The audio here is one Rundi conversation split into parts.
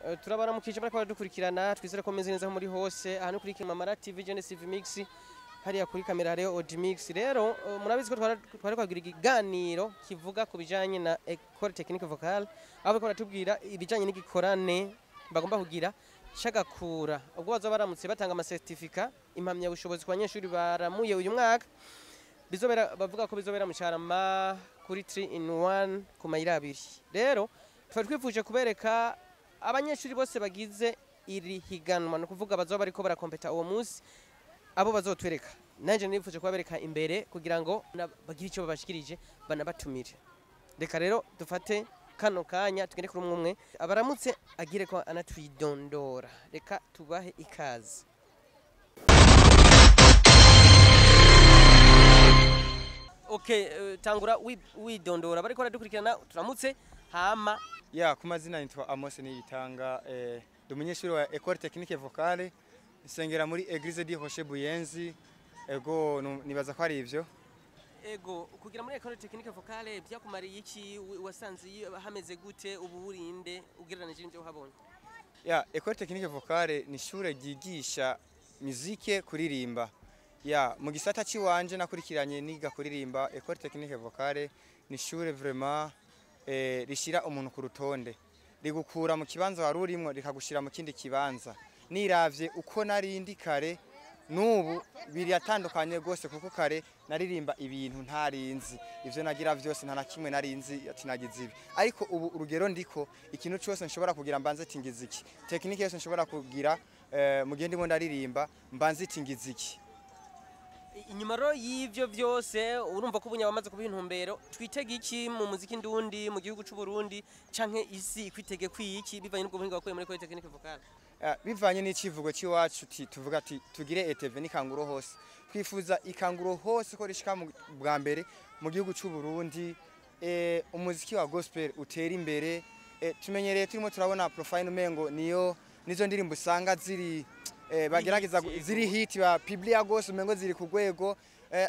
Turabaramukije bariko baradukurikirana, twizere ko meze neza muri hose. Aha ni kuri Kimamara TV, Genesis Mix, hariya kuri kamera hariyo Odimix. Rero murabizi ko twari kwagira ikiganiro kivuga ku bijanye na Ecole Technique Vocale, aho bariko baratubwira ibijanye n'igikorane bagomba kugira cagakura, ubwo bazoba baramutse batanga amacertificat, impamyabushobozi ku banyeshuri baramuye uyu mwaka. Bizobera, bavuga ko bizobera mu Carama kuri 3 in 1 ku mayira abiri. Rero twari twifuje kubereka abanyeshuri bose bagize iri higanwa, ni ukuvuga bazoba bariko barakompeta uwo munsi, abo bazotwereka. Nanje nifuje kubabereka imbere kugira ngo bagire icyo babashikirije, banabatumire. Reka rero dufate kano kanya tugende kuri umwe umwe, abaramutse agire ko anatwidondora. Reka tubahe ikaze. Okay, tangura widondora bariko baradukurikirana, turamutse hama. Ya, ku mazina nitwa Amos Niyitanga, ndi umunyeshuri wa Ecole Technique Vocale, nsengera muri Eglise du Rocher Buyenzi. Ego, nibaza ko ari ivyo. Ego, kugira muri Ecole Technique Vocale byakumariye iki? Wasanze hameze gute? Ubu urinde ugereranije n'ibyo uhabonye? Ya, Ecole Technique Vocale ni ishure ryigisha muzike, kuririmba. Ya, mu gisata ciwanje nakurikiranye niga kuririmba, Ecole Technique Vocale ni ishure vraiment rishira umuntu ku rutonde, rigukura mu kibanza wari urimwo rikagushira mu kindi kibanza. Niravye uko narindi kare n'ubu biratandukanye rwose, kuko kare naririmba ibintu ntarinzi, ivyo nagira vyose nta na kimwe narinzi ati nagize ibi, ariko ubu urugero ndiko ikintu cyose nshobora kugira mbanze ati ngize iki, technique yose nshobora kugira mu gihe ndimo ndaririmba mbanze ati ngize iki. Inyuma rero y'ivyo vyose, urumva ko ubunya bamaze kuba intumbero, twitege iki mu muziki ndundi mu gihugu c'u Burundi, canke isi ikwitege kwiki bivanye n'ubwo buhinga wakuye muri Ecole Technique Vocale? Bivanye n'icivugo c'iwacu tuvuga ati tugire ETV n'ikanguro hose, twifuza ikanguro hose ko rishika mu bwa mbere mu gihugu c'u Burundi, umuziki wa gospel utera imbere. Tumenyereye turimo turabona profile umengo niyo nizo ndirimbo usanga ziri bagerageza ziri hit ba publia gose, umengo ziri ku rwego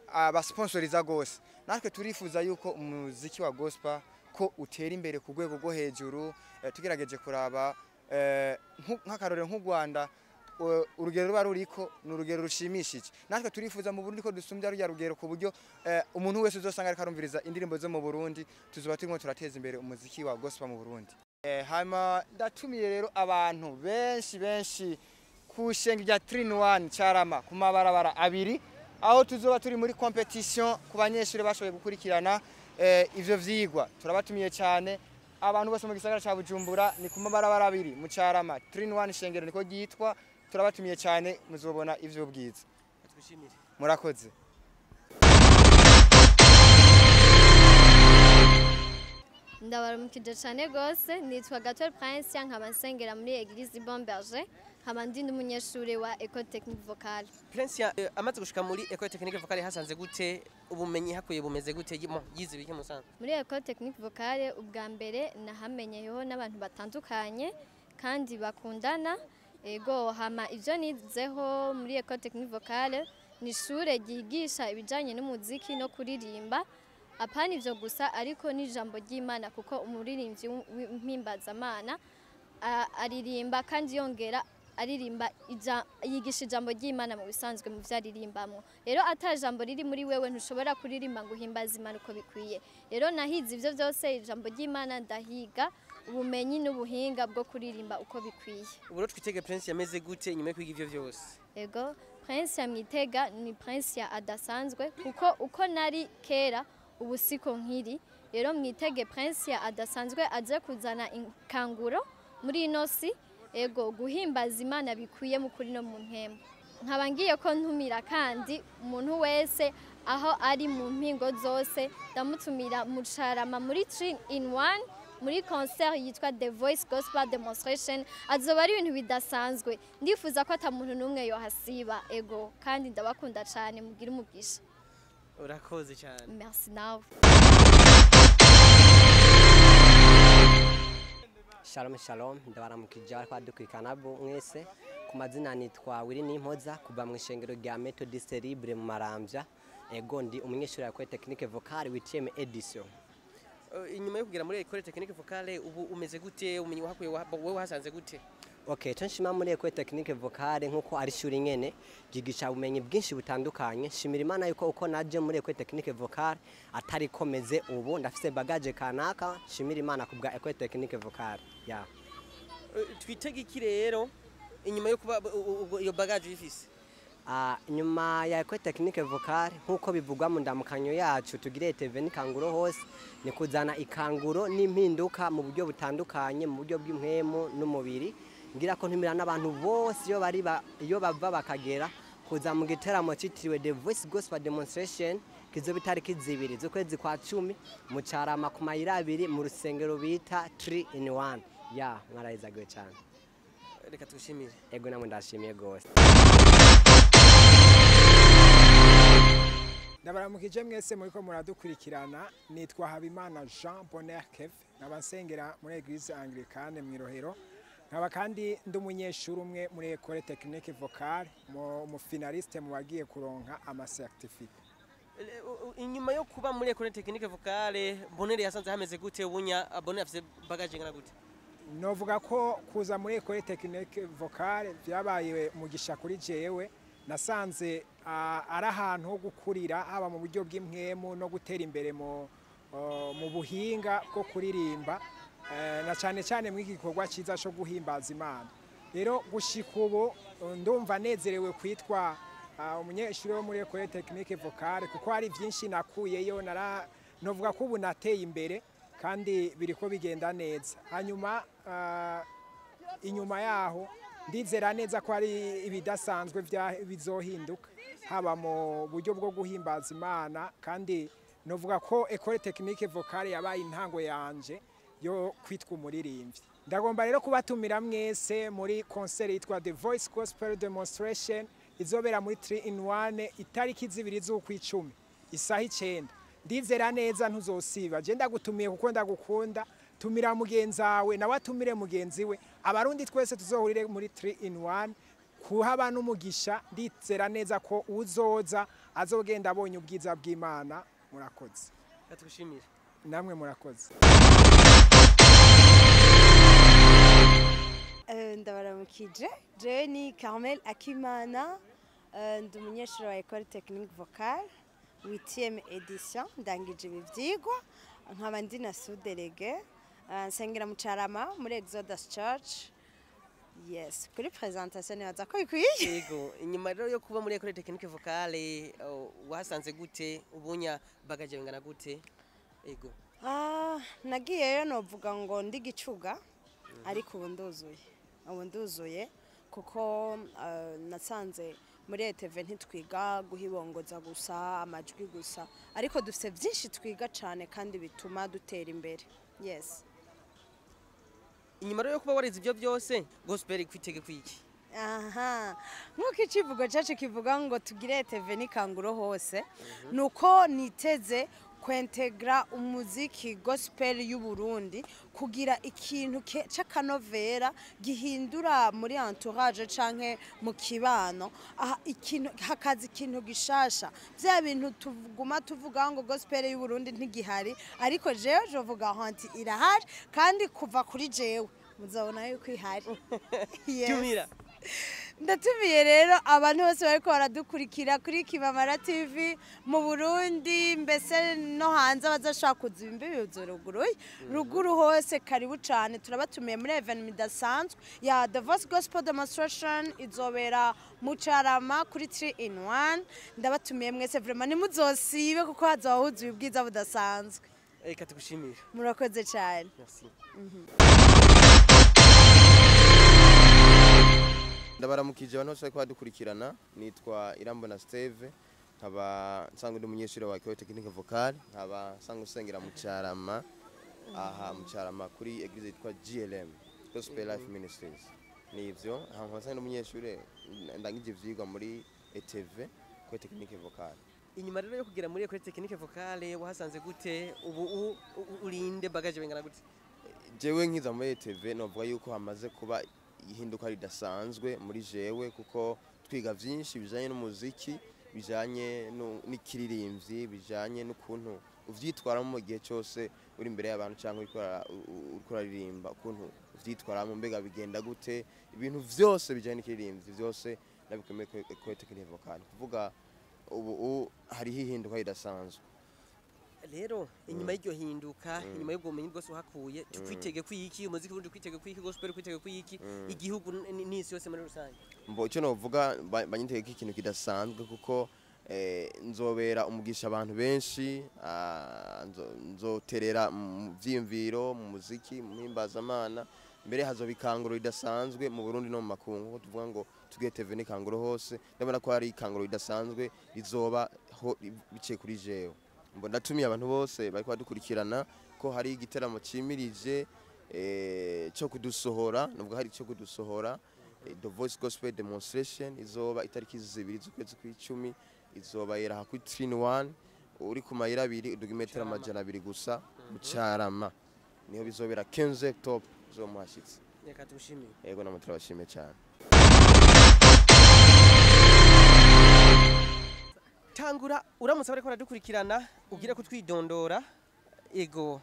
abasponsoriza gose. Natwe turifuza yuko umuziki wa gospel ko utera imbere ku rwego rwo hejuru. Tugerageje kuraba nk'akarorero nk'u Rwanda, urugero ruba ruriko ni urugero rushimishije. Natwe turifuza mu Burundi ko dusumbya rurya rugero, ku buryo umuntu wese uzosanga ariko arumviriza indirimbo zo mu Burundi, tuzoba turimo turateza imbere umuziki wa gospel mu Burundi. Hama ndatumiye rero abantu benshi benshi ku shenge rya 3 in 1 Carama ku mabarabara abiri, aho tuzoba turi muri competition ku banyeshuri bashoboye gukurikirana ivyo vyigwa. Turabatumiye cyane abantu bose mu gisagara ca Bujumbura, ni ku mabarabara abiri mu Carama, 3 in 1 shengero niko ryitwa. Turabatumiye cyane, muzobona ivyo bwiza. Twishimire. Murakoze. Ndabaramukije cyane rwose, nitwa Gator Prince, nkaba nsengera muri Eglise Bon Berger, nkaba ndi n'umunyeshuri wa Ecole Technique Vocale. Prince amaze gushika muri Ecole Technique Vocale hasanze gute? Ubumenyi hakuye bumeze gute? Yize ibiki musanze? Muri Ecole Technique Vocale ubwa mbere nahamenyeyeho n'abantu batandukanye kandi bakundana. Ego, hama ivyo nizeho muri Ecole Technique Vocale ni ishure ryigisha ibijanye n'umuziki no kuririmba, apana ivyo gusa ariko n'ijambo ry'Imana, kuko umuririmbyi w'impimbazamana aririmba kandi yongera aririmba yigisha ijambo ry'Imana mu bisanzwe mu vyo aririmbamwo. Rero ata jambo riri muri wewe ntushobora kuririmba ngo uhimbaze Imana uko bikwiye. Rero nahize ivyo vyose, ijambo ry'Imana ndahiga ubumenyi n'ubuhinga bwo kuririmba uko bikwiye. Ubu rero twitege Prince yameze gute inyuma yo kwiga ivyo vyose? Ego, Prince ya Mwitega ni Prince ya adasanzwe, kuko uko nari kera ubu siko nkiri. Rero mwitege Prince ya adasanzwe aje kuzana inkanguro muri ino si. Ego, guhimbaza Imana bikwiye mu kuri no mu mpemu. Nkaba ngiye ko ntumira kandi umuntu wese aho ari mu mpingo zose, ndamutumira mu Carama muri 3 in 1 muri concert yitwa The Voice Gospel Demonstration. Azoba ari ibintu bidasanzwe, ndifuza ko ata muntu n'umwe yohasiba. Ego, kandi ndabakunda cyane, mugire umugisha. Urakoze cyane. Merci nawe. Shalom shalom, ndabaramukije bariko badukurikirana mwese. Ku mazina nitwa Willy Nimpoza kuva mu ishengero rya Methodiste Libre mu Maramvya. Ego, ndi umunyeshuri wa Ecole Technique Vocale 8e edition. Inyuma yo kugera muri Ecole Technique Vocale, ubu umeze gute? Umenye wahakuye, wowe wahasanze gute? Okay, icyo nshima muri Ecole Technique Vocale, nkuko ari ishuri nyene ryigisha ubumenyi bwinshi butandukanye, nshimira Imana yuko uko naje muri Ecole Technique Vocale atari komeze, ubu ndafise bagage kanaka. Nshimira Imana kubwa Ecole Technique Vocale ya. Twitege iki rero inyuma yo kuba ubwo iyo bagage uyifise? Nyuma ya Ecole Technique Vocale, nkuko bivugwa mu ndamukanyo yacu tugire TV n'ikanguro hose, ni kuzana ikanguro n'impinduka mu buryo butandukanye, mu buryo bw'impwemu n'umubiri. Ngira ko ntumira n'abantu bose iyo bari iyo bava bakagera kuza mu giteramo citiriwe The Voice Gospel Demonstration, kizoba itariki 2 z'ukwezi kwa 10 mu Carama ku mayira abiri, mu rusengero bita 3 in 1. Ya, mwarahizagiwe cyane. Reka tugushimire. Ego, namwe ndashimiye gose. Ndabaramukije mwese muriko muradukurikirana. Nitwa Habimana Jean Bonheur Kev, nkaba nsengera muri Eglise Anglicane mu Irohero, nkaba kandi ndi umunyeshuri umwe muri Ecole Technique Vocale, mu finaliste mu bagiye kuronka ama certificat. Inyuma yo kuba muri Ecole Technique Vocale, Bonheur yasanze hameze gute? Ubunya Bonheur afise bagage ingana gute? Novuga ko kuza muri Ecole Technique Vocale vyabaye umugisha kuri jewe. Nasanze ari ahantu ho gukurira, haba mu buryo bw'impwemu no gutera imbere mu buhinga bwo kuririmba, na cyane cyane muri iki gikorwa cyiza cyo guhimbaza Imana. Rero gushika ubu ndumva nezerewe kwitwa umunyeshuri wo muri Ecole Technique Vocale, kuko hari byinshi nakuyeyo. Nara novuga ko ubu nateye imbere kandi biriko bigenda neza. Hanyuma inyuma yaho ndizera neza ko hari ibidasanzwe bizohinduka, haba mu buryo bwo guhimbaza Imana. Kandi novuga ko Ecole Technique Vocale yabaye intango yanje yo kwitwa umuririmbyi. Ndagomba rero kubatumira mwese muri concert yitwa The Voice Gospel Demonstration, izobera muri 3 in 1 itariki 2 z'ukwicumi isaha 9. Ndizera neza ntuzosiba. Je ndagutumiye kuko ndagukunda. Tumira mugenzi wawe, nawe atumire mugenzi we. Abarundi twese tuzohurire muri 3 in 1 kuhaba n'umugisha. Ndizera neza ko uzoza azogenda abonye ubwiza bw'Imana. Murakoze. Reka tugushimire. Namwe murakoze. Ndabaramukije. Jewe ni Carmel Akimana, ndi umunyeshuri wa Ecole Technique Vocale 8e edition, ndangije ibi vyigwa, nkaba ndi na sous-délégué. Nsengera mu Carama muri Exodus Church. Yes, kuri presentation nibaza ko bikwiye. Yego, inyuma rero yo kuba muri Ecole Technique Vocale, wahasanze gute? Ubunya bagage bingana gute? Yego. Nagiyeyo novuga ngo ndi gicuga, ariko ubu nduzuye. Ubu nduzuye kuko nasanze muri ETV ntitwiga guhibongoza gusa, amajwi gusa, ariko dufite byinshi twiga cyane kandi bituma dutera imbere. Yes. Inyuma rero yo kuba warize ibyo byose, gospel kwitege kwiki? Aha, nk'uko icivugo cyacu kivuga ngo tugire ETV n'ikanguro hose, nuko niteze kwentegra umuziki gospel y'u Burundi kugira ikintu c'akanovera gihindura muri entourage canke mu kibano, aha ikintu hakaza ikintu gishasha. Vya bintu tuguma tuvuga ngo gospel y'u Burundi ntigihari, ariko jewe jovuga nti irahari, kandi kuva kuri jewe muzabona yuko ihari. Yes. Tumira. Ndatumiye rero abantu bose bariko baradukurikira kuri Kibamara TV mu Burundi, mbese no hanze abazashaka kuza, imbibi zuruguruye ruguru hose, karibu cane. Turabatumiye muri event idasanzwe ya The Voice Gospel Demonstration, izobera mu Carama kuri 3 in 1. Ndabatumiye mwese vraiment, ntimuzosibe kuko hazoba huzuye ubwiza budasanzwe. Reka tugushimire. Murakoze cyane. Merci. Ndabaramukije abantu bose bariko badukurikirana. Nitwa Irambona Steve, nkaba nsanzwe ndi umunyeshuri wa Ecole Technique Vocale, nkaba nsanzwe nsengera mu Carama, aha mu Carama kuri eglise yitwa GLM, Gospel Life Ministries. Nivyo, aha nkaba nsanzwe ndi umunyeshuri ndangije ivyigwa muri ETV, Ecole Technique Vocale. Inyuma rero yo kugera muri Ecole Technique Vocale, wahasanze gute? Ubu urinde bagage bingana gute? Jewe nkiza muri ETV novuga yuko hamaze kuba ihinduka ridasanzwe muri jewe, kuko twiga vyinshi bijanye n'umuziki, bijanye n'ikiririmvyi, bijanye n'ukuntu uvyitwaramo mu gihe cyose uri imbere y'abantu cyangwa uriko uraririmba, ukuntu uvyitwaramo, mbega bigenda gute, ibintu vyose bijanye n'ikiririmbyi vyose nabikomeye Ecole Technique Vocale. Kuvuga ubu hariho ihinduka ridasanzwe. Rero inyuma y'iryo hinduka, inyuma y'ubwo bumenyi bwose uhakuye, tukwitege kwiki umuziki w'Uburundi, kwitege kwiki gospel, kwitege kwiki igihugu n'isi yose muri rusange? Mbo icyo novuga, banyitege ko ikintu kidasanzwe, kuko nzobera umugisha abantu benshi, nzoterera mu vyiyumviro, mu muziki, mu mpimbazamana. Mbere hazoba ikanguro ridasanzwe mu Burundi no mu makungu, kuko tuvuga ngo tugiye TV n'ikanguro hose. Ndabona ko hari ikanguro ridasanzwe rizoba biciye kuri jewe. Mbo ndatumiye abantu bose bariko badukurikirana ko hari igiteramo cimirije cyo kudusohora, nubwo hari cyo kudusohora, The Voice Gospel Demonstration, izoba itariki 2 z'ukwezi kw'icumi, izoba yera aha kuri Trin 1, uri ku mayira abiri uduga imetero 200 gusa mu Carama, niho bizobera 15 top uzomuhashitse. Reka tugushimire. Yego, namwe turabashimiye cyane. Tangura uramutse bariko baradukurikirana, ugire kutwidondora, ego.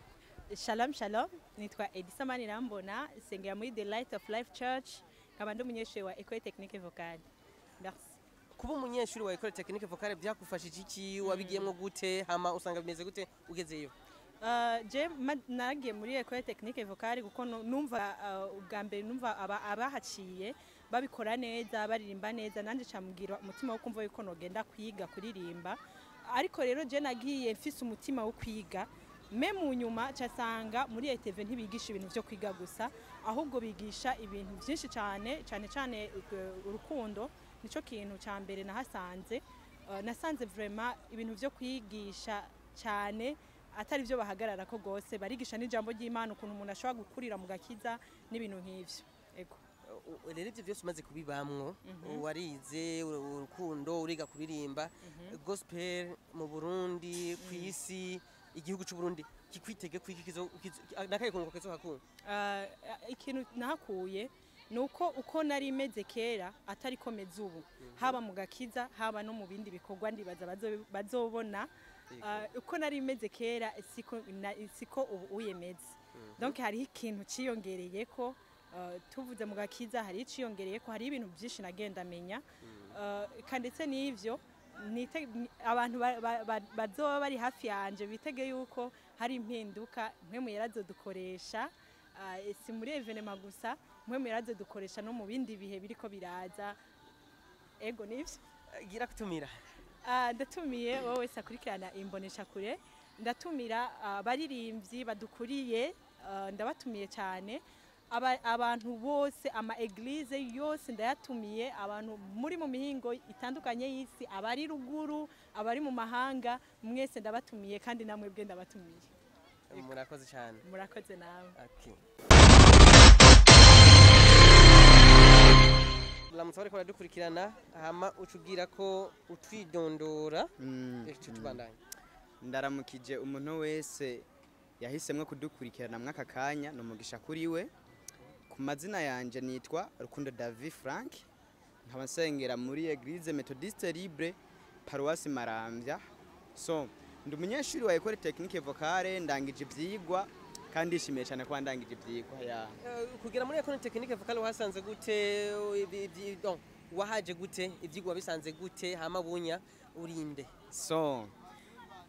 Shalom shalom, nitwa Edisa Manirambona, nsengera muri The Light of Life Church, nkaba ndi umunyeshuri wa Ecole Technique Vocale. Merci. Kuba umunyeshuri wa Ecole Technique Vocale byakufashije iki? Wabigiyemwo gute? Hama usanga bimeze gute ugezeyo? Je naragiye muri Ecole Technique Vocale kuko numva ubwa mbere numva abahaciye babikora neza, baririmba neza, nanje camubwira umutima wo kumva yuko nogenda kwiga kuririmba. Ariko rero je nagiye mfise umutima wo kwiga, me mu nyuma casanga muri ETV ntibigisha ibintu vyo kwiga gusa, ahubwo bigisha ibintu byinshi cyane cyane cyane urukundo. Nico kintu ca mbere nahasanze. Nasanze vraiment ibintu vyo kwigisha cyane atari byo bahagarara ko gose, barigisha n'ijambo ry'Imana, ukuntu umuntu ashobora gukurira mu gakiza n'ibintu nk'ivyo. Ego. Rero ibyo byose umaze kubibamwo, warize urukundo, uriga kuririmba gospel mu Burundi, ku isi, igihugu cy'u Burundi kikwitege kwiki nakaye kunguka kizohakura? Ikintu nahakuye nuko uko nari meze kera atari ko meze ubu, haba mu gakiza, haba no mu bindi bikorwa, ndibaza bazobona. Uko nari meze kera siko ubu uyemeze. Donc hariho ikintu ciyongereye ko, tuvuze mu gakiza hari iciyongereye ko, hari ibintu byinshi nagenda menya. Kandi ndetse n'ivyo abantu bazoba bari hafi yanje bitege yuko hari impinduka mwe yarazodukoresha, si muri evenema gusa, mwe yarazodukoresha no mu bindi bihe biriko biraza. Ego, nivyo. Gira kutumira. Ndatumiye wowe wese akurikirana imbonesha kure, ndatumira abaririmbyi badukuriye, ndabatumiye cyane, abantu bose, ama eglise yose ndayatumiye, abantu muri mu mihingo itandukanye y'isi, abari ruguru, abari mu mahanga, mwese ndabatumiye, kandi namwe bwe ndabatumiye. Murakoze cyane. Murakoze nawe. Okay. Lamutse bariko baradukurikirana, hama ucubwira ko utwidondora, ejo tubandanye. Ndaramukije umuntu wese yahisemwe kudukurikirana mwaka kanya, ni umugisha kuri we. Ku mazina yanje nitwa Rukundo David Frank, nkaba nsengera muri Eglise Methodiste Libre, Paroisse Maramvya. So ndi umunyeshuri wa Ecole Technique Vocale, ndangije ivyigwa kandi ndishimiye cyane kuba ndangije ivyigwa ya. Kugera muri Ecole Technique Vocale wahasanze gute? Wahaje gute? Ivyigwa bisanze gute? Hama bunya urinde? So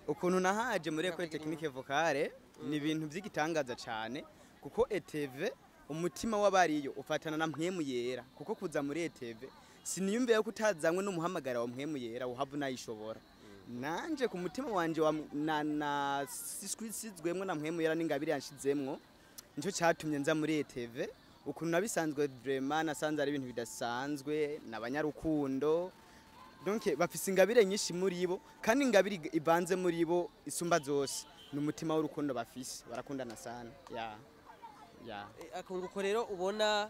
ukuntu nahaje muri Ecole Technique Vocale ni ibintu by'igitangaza cyane, kuko ETV umutima w'abariyo ufatana na mpwemu yera, kuko kuza muri ETV siniyumviye ko utazanywe n'umuhamagara wa mpwemu yera uhava unayishobora. Nanje ku mutima wanje wa na siswizwemwo na mpwemu yera n'ingabire yanshizemwo, nico cyatumye nza muri ETV. Ukuntu nabisanzwe vraiment nasanze ari ibintu bidasanzwe, n'abanyarukundo, donc bafise ingabire nyinshi muri bo, kandi ingabire ivanze muri bo isumba zose ni umutima w'urukundo bafise, barakundana sana ya ya. Akunguko rero ubona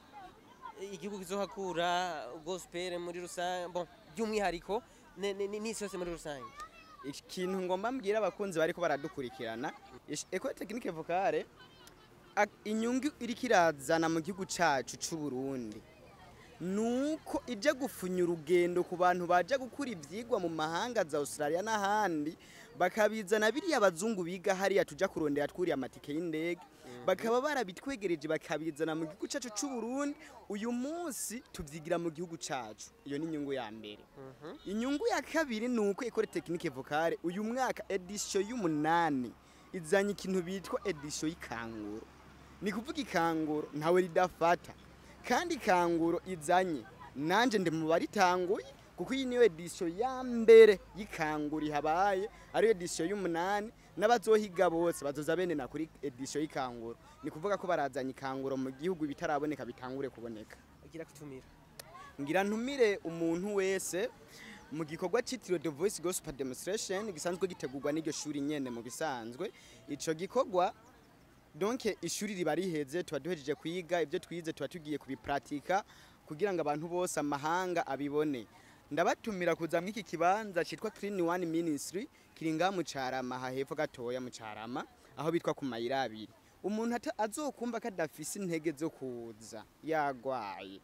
igihugu kizohakura gospel muri rusange, bon by'umwihariko n'isi yose muri rusange? Ikintu ngomba mbwira abakunzi bariko baradukurikirana, Ecole Technique Vocale inyungu iriko irazana mu gihugu cacu c'u Burundi nuko ije gufunya urugendo ku bantu baje gukura ivyigwa mu mahanga za Australia n'ahandi. Bakabizana biriya abazungu biga hariya tuja kurondera twuriye amatike y'indege, bakaba barabitwegereje, bakabizana mu gihugu cyacu cy'u Burundi. Uyu munsi tubyigira mu gihugu cyacu. Iyo ni inyungu ya mbere. Inyungu ya kabiri ni uko École Technique Vocale uyu mwaka, édition y'umunani, izanye ikintu bitwa édition y'ikanguro. Ni kuvuga ikanguro ntawe ridafata, kandi ikanguro izanye nanje ndi mu baritanguye, kuko iyi niyo édition ya mbere y'ikanguro ihabaye, ariyo édition y'umunani. N'abazohiga bose bazoza bene na kuri édition y'ikanguro. Ni kuvuga ko barazanye ikanguro mu gihugu, bitaraboneka bitangure kuboneka. Agira kutumira. Ngira ntumire umuntu wese mu gikorwa cyitiriwe The Voice Gospel Demonstration, gisanzwe gitegurwa n'iryo shuri nyene. Mu bisanzwe ico gikorwa, donc ishuri riba riheze, tuba duhejeje kwiga ibyo twize, tuba tugiye kubipratika kugira ngo abantu bose, amahanga abibone. Ndabatumira kuza mw'iki kibanza cyitwa Clean One Ministry, kiri ngaha mu Carama, aha hepfo gatoya mu Carama, aho bitwa ku mayira abiri. Umuntu azokumva ko adafise intege zo kuza, yagwaye,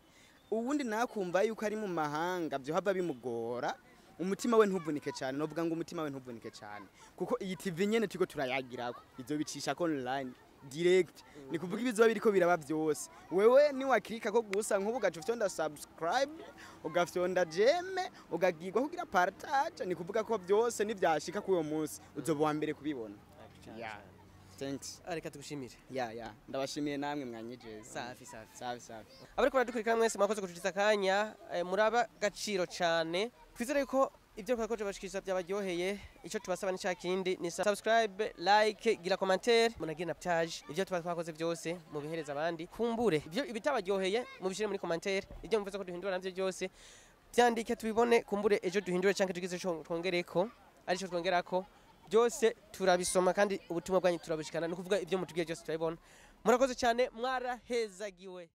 uwundi nakumva yuko ari mu mahanga byohava bimugora, umutima we ntuvunike cyane. Novuga ngo umutima we ntuvunike cyane, kuko iyi TV nyene turiko turayagirako ivyo bicisha ko online direct. Ni kuvuga ibizoba biriko biraba byose, wewe ni wakirika ko gusa nk'ubu ugaca ufyonda subscribe, ugafyonda j'aime, ugagirwa kugira partage. Ni kuvuga ko byose nivyashika kuri uwo munsi uzoba uwa mbere kubibona. Yeah. Thanks. Reka tugushimire. Ya, ndabashimiye namwe mwanyijeze. Safi safi. Safi safi. Abariko baradukurikira mwese, mwakoze kutugiza akanya, muraba gaciro cyane. Twizere ko ibyo twakoze bashikiriza byabaryoheye. Icyo tubasaba ni kindi ni subscribe, like, gira commentaire, munagira na partage. Ibyo tuba twakoze byose mubihereza abandi. Kumbure ibyo ibitabaryoheye mubishire muri commentaire, ibyo mvuze ko duhindura navyo byose byandike tubibone. Kumbure ejo duhindure canke tugize ico twongereko, arico twongerako. Byose turabisoma kandi ubutumwa bwanyu turabishikana. Ni ukuvuga ibyo mutubwiye byose turabibona. Murakoze cyane, mwarahezagiwe.